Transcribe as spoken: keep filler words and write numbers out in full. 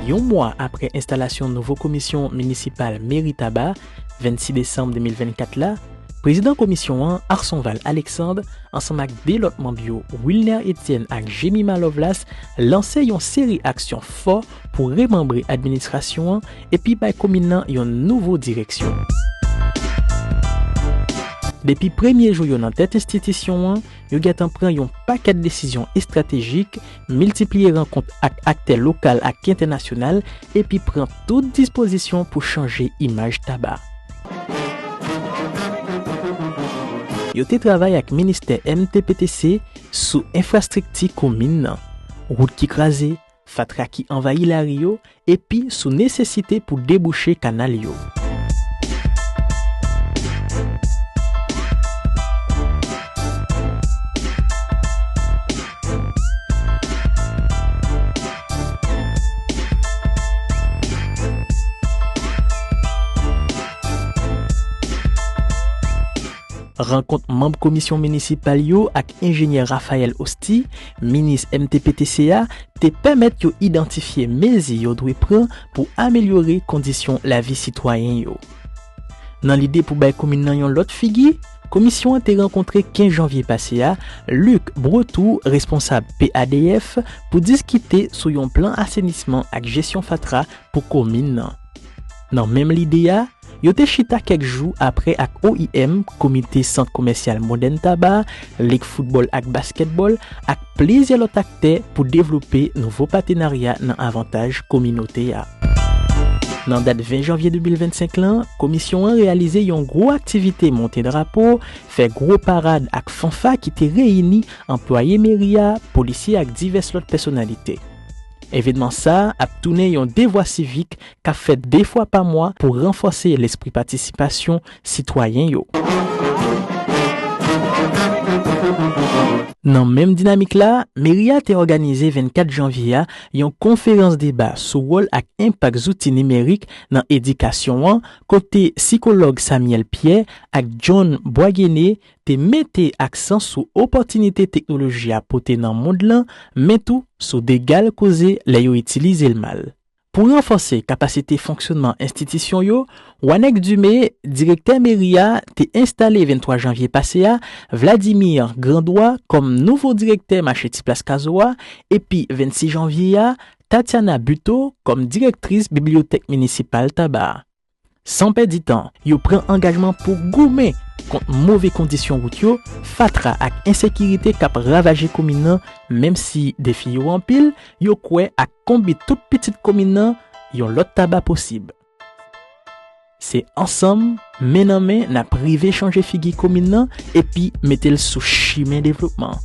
Yon mwa apre enstalasyon nouvo komisyon minisipal meri Taba, vennsis desanm de mil vennkat la, prezidan komisyon an, Arsonval Alexandre, ansanm ak de lòt manm yo, Wilner Etienne ak Jemima Lovelace, lanse yon seri aksyon fò pou remanbre administrasyon an epi bay komin nan yon nouvo direksyon. Depi premye jou yo nan tèt enstitisyon an, yo gentan pran yon pakèt desizyon estratejik, miltipliye rankont ak aktè lokal ak entènasyonal, epi pran tout dispozisyon pou chanje imaj Taba. Yo te travay ak ministè M T P T C sou enfrastrikti komin nan, wout ki kraze, fatra ki anvayi lari yo, epi sou nesesite pou debouche kanal yo. Rankont manm komisyon minisipal yo ak enjenyè Raphaël Hosty, minis M T P T C a, te pèmèt yo idantifye mezi yo dwe pran pou amelyore kondisyon lavi sitwayen yo. Nan lide pou bay komin nan yon lòt figi, komisyon an te rankontre kenz janvye pase a Luc Bretou, responsab P A D F, pou diskite sou yon plan asenisman ak jesyon fatra pou komin nan. Nan menm lide a, yo te chita kèk jou apre ak O I M, Komite Sant Komèsyal Modèn Taba, Lig Foutbòl ak Baskètbòl, ak plizyè lòt aktè pou devlope nouvo patenarya nan avantaj kominote a. Nan dat ven janvye de mil vennsenk lan, komisyon an reyalize yon gwo aktivite monte drapo, fè gwo parad ak fanfa ki te reyini anplwaye meri a, polisye ak divès lòt pèsonalite. Evènman sa a ap tounen yon devwa sivik k ap fèt de fwa pa mwa pou ranfòse lespri patisipasyon sitwayen yo. Nan menm dinamik la, meri a te òganize vennkat janvye a yon konferans deba sou wòl ak enpak zouti nimerik nan edikasyon an, kote sikològ Samuel Pierre ak John Boisguéné te mete aksan sou opòtinite teknoloji a pote nan mond lan, men tou sou dega l koze lè yo itilize l mal. Pou ranfòse kapasite fonksyonman enstitisyon yo, Wanek Dumé, direktè meri a, te enstale venntwa janvye pase a Vladimir Grandois kòm nouvo direktè mache Ti Plas Kazo a, epi vennsis janvye a, Tatiana Buteau kòm direktris bibliyotèk minisipal Taba a. San pèdi tan, yo pran angajman pou goumen kont move kondisyon wout yo, fatra ak ensekirite k ap ravaje komin nan. Menm si defi yo anpil, yo kwè ak konbit tout pitit komin nan, yon lòt Taba posib. Se ansanm, men nan men, n ap rive chanje figi komin nan epi mete l sou chimen devlopman.